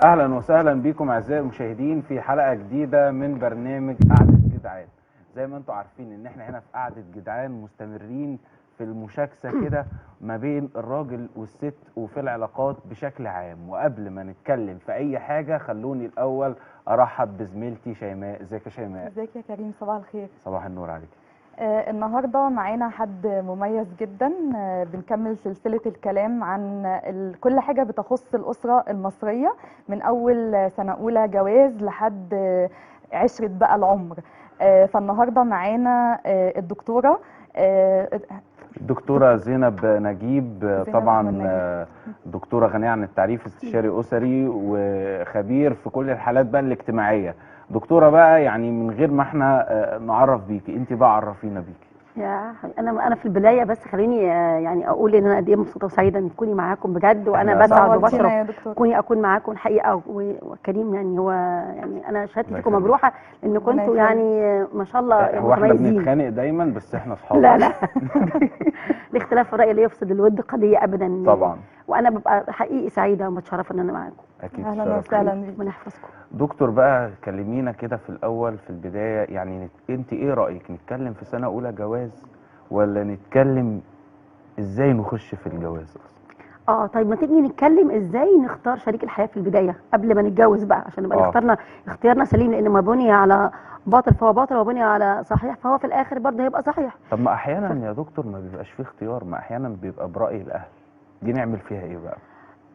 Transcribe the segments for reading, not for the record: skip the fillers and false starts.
اهلا وسهلا بكم اعزائي المشاهدين في حلقة جديدة من برنامج قعدة جدعان. زي ما انتم عارفين ان احنا هنا في قعدة جدعان مستمرين في المشاكسه كده ما بين الراجل والست وفي العلاقات بشكل عام. وقبل ما نتكلم في اي حاجة خلوني الاول ارحب بزميلتي شيماء. ازيك يا شيماء؟ ازيك يا كريم، صباح الخير. صباح النور عليك. النهارده معانا حد مميز جدا. بنكمل سلسلة الكلام عن كل حاجة بتخص الاسرة المصرية من اول سنة اولى جواز لحد عشرة بقى العمر. فالنهارده معانا الدكتورة الدكتورة زينب نجيب. طبعا دكتورة غنية عن التعريف، استشاري اسري وخبير في كل الحالات بقى الاجتماعية. دكتورة بقى يعني من غير ما احنا نعرف بيكي، انت بقى عرفينا بيكي. يا انا في البداية بس خليني يعني اقول ان انا قد ايه مبسوطة وسعيدة ان تكوني معاكم بجد، وانا بسعد وبشرف كوني اكون معاكم الحقيقة. وكريم يعني هو يعني انا شهادتي فيكم مجروحة ان كنتوا يعني ما شاء الله هو احنا بنتخانق دايما بس احنا اصحاب. لا لا الاختلاف في الراي لا يفسد الود قضية ابدا طبعا. وانا ببقى حقيقي سعيدة ومتشرفه ان انا معاكم. اكيد اهلا وسهلا بيك، ربنا يحفظكم. دكتور بقى كلمينا كده في الاول في البداية، يعني انت ايه رايك، نتكلم في سنة اولى جواز ولا نتكلم ازاي نخش في الجواز اصلا؟ طيب ما تيجي نتكلم ازاي نختار شريك الحياة في البداية قبل ما نتجوز بقى، عشان نبقى اخترنا اختيارنا سليم، لان ما بني على باطل فهو باطل وبني على صحيح فهو في الاخر برضه هيبقى صحيح. طب ما احيانا يا دكتور ما بيبقاش فيه اختيار، ما احيانا بيبقى براي الاهل، دي نعمل فيها ايه بقى؟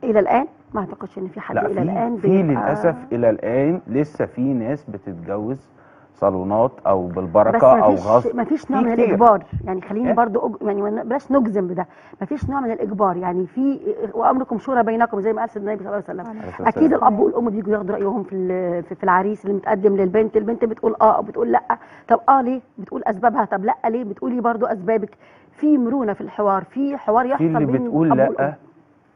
الى الان ما اعتقدش ان في حد الى الان في للاسف الى الان لسه في ناس بتتجوز صالونات او بالبركة او غصب. ما فيش نوع من الاجبار، يعني خليني برضو يعني بلاش نجزم بده، ما فيش نوع من الاجبار، يعني في وامركم شورى بينكم زي ما قال سيدنا النبي صلى الله عليه وسلم. اكيد الاب والام بيجوا ياخدوا رايهم في العريس اللي متقدم للبنت، البنت بتقول او بتقول لا، طب ليه؟ بتقول اسبابها، طب لا ليه؟ بتقولي برضو اسبابك. في مرونة في الحوار، في حوار يحصل بين اللي بتقول لا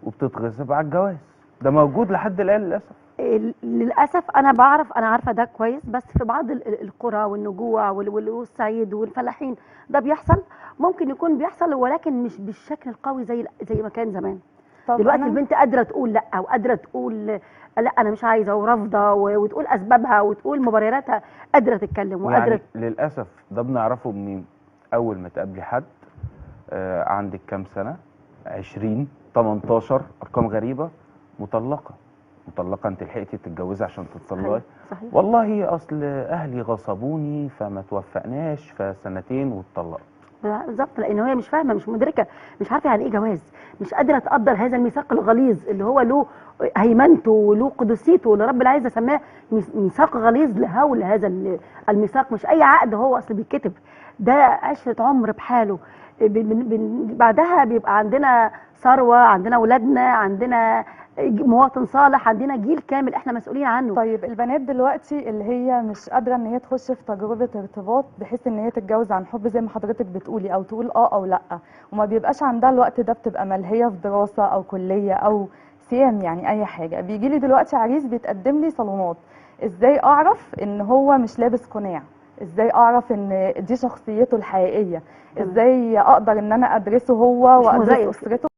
وبتتغصب على الجواز، ده موجود لحد الان للاسف. للاسف انا بعرف، انا عارفه ده كويس، بس في بعض القرى والنجوع والصعيد والفلاحين ده بيحصل، ممكن يكون بيحصل ولكن مش بالشكل القوي زي ما كان زمان. دلوقتي البنت قادرة تقول لا، وقادرة تقول لا انا مش عايزه ورافضه، وتقول اسبابها وتقول مبرراتها، قادرة تتكلم وقادرة. يعني للاسف ده بنعرفه منين؟ اول ما تقابلي حد عندك كام سنة، 20 18، ارقام غريبة، مطلقه مطلقه، انت لحقتي تتجوزي عشان تتطلقي؟ والله اصل اهلي غصبوني فما توفقناش فسنتين واتطلقت. بالظبط، لان هي مش فاهمه، مش مدركه، مش عارفه يعني ايه جواز، مش قادرة تقدر هذا الميثاق الغليظ اللي هو له هيمنته وله قدسيته اللي رب العزة سماه ميثاق غليظ لهول هذا الميثاق. مش اي عقد هو اصل بيتكتب، ده عشرة عمر بحاله. بعدها بيبقى عندنا ثروة، عندنا اولادنا، عندنا مواطن صالح، عندنا جيل كامل احنا مسؤولين عنه. طيب البنات دلوقتي اللي هي مش قادرة ان هي تخش في تجربه ارتباط بحيث ان هي تتجوز عن حب زي ما حضرتك بتقولي، او تقول او لا، وما بيبقاش عندها الوقت ده، بتبقى ملهيه في دراسة او كليه او سيام، يعني اي حاجة. بيجي لي دلوقتي عريس بيتقدم لي صالونات، ازاي اعرف ان هو مش لابس قناع؟ ازاي اعرف ان دي شخصيته الحقيقية؟ ازاي اقدر ان انا ادرسه هو وادرس اسرته؟